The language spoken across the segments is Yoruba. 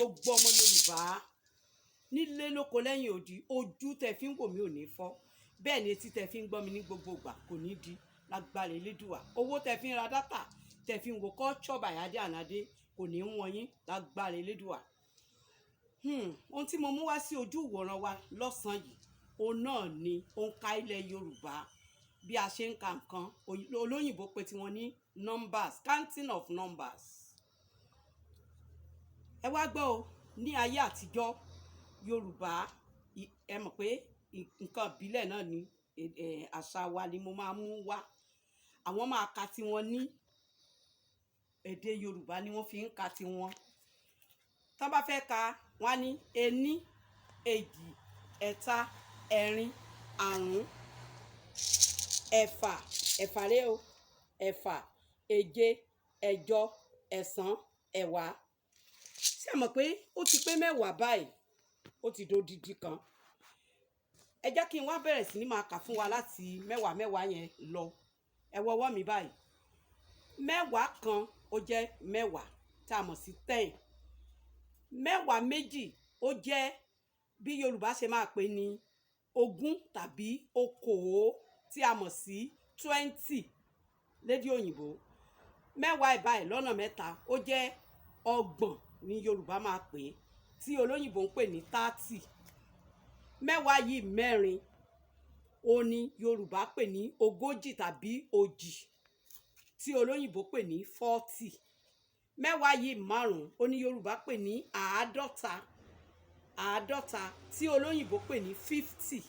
Gbogbo ọmọ Yorùbá nílé, lóko, lẹ́yìn odi, ojú tẹ fi ń wò mí ò ní fọ́, bẹ́ẹ̀ ni etí tẹ fi ń gbọ́ mi ní gbogbo ìgbà kò ní di, lágbára Elédùwà. Owó tẹ fi ń ra data tẹ fi ń wo Culture by Adé and Adé kò ní wọ́n yín, lágbára Elédùwà. Ohun tí mo mú wá sí ojú ìwòran wa lọ́sàn-án yìí, òun náà ni òǹkà ilẹ̀ Yorùbá, bí a ṣe ń ka nǹkan. Olóyìnbó pé tiwọn ní numbers, counting of numbers. Ẹ wá gbọ́ o, ní ayé àtijọ́, Yorùbá, ẹ mọ̀ pé nǹkan ìbílẹ̀ náà ni àṣà wa ni mo máa mú wá. Àwọn máa ka tiwọn ní èdè Yorùbá ni wọ́n fi ń ka tiwọn. Tán bá fẹ́ ka, wọ́n á ní ení, èjì, ẹ̀ta, ẹ̀rin, àrún, ẹ̀fà, ẹ̀fà rèé o, ẹ̀fà, èje, ẹ̀jọ, ẹ̀sán, ẹ̀wá. Ṣé ẹ mọ̀ pé ó ti pé 10 báyìí? Ó ti dodidi kan. Ẹ jẹ́ kí n wá bẹ̀rẹ̀ sí ní máa kà fún wa láti mẹ́wàá mẹ́wàá yẹn lọ. Ẹ wo ọwọ́ mi báyìí. 10 kan, ó jẹ́ 10, tá a mọ̀ sí 10. 10 méjì, ó jẹ́ bí Yorùbá ṣe máa pè ní 20 tàbí 30, tí a mọ̀ sí 20 lédè òyìnbó. 10 ẹ̀ báyìí lọ́nà mẹ́ta, ó jẹ́ 30 ní Yorùbá máa pè é, tí olóyìnbó ń pè ní 30. 10 yìí mẹ́rin, ó ní Yorùbá pè ní 40 tàbí 40, tí olóyìnbó pè ní 40. 10 yìí márùn-ún, ó ní Yorùbá pè ní 50, 50, tí olóyìnbó pè ní 50.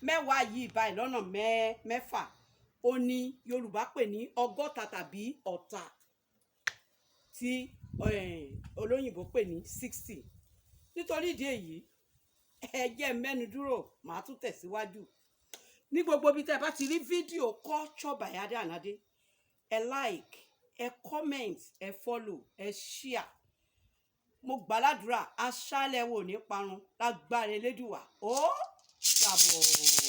10 yìí báyìí lọ́nà mẹ́fà, ó ní Yorùbá pè ní 60 tàbí 60, tí olóyìnbó pè ní 60. Nítorí ìdí èyí, ẹ jẹ́ mẹ́nu dúró, màá tún tẹ̀síwájú. Ní gbogbo ibi tẹ́ ẹ bá ti rí fídíò Culture by Adé and Adé, ẹ like, ẹ comment, ẹ follow, ẹ share. Mo gbàládùra, aṣálẹ̀ wò ní parun, lágbára Elédùwà. Ó dàbọ̀.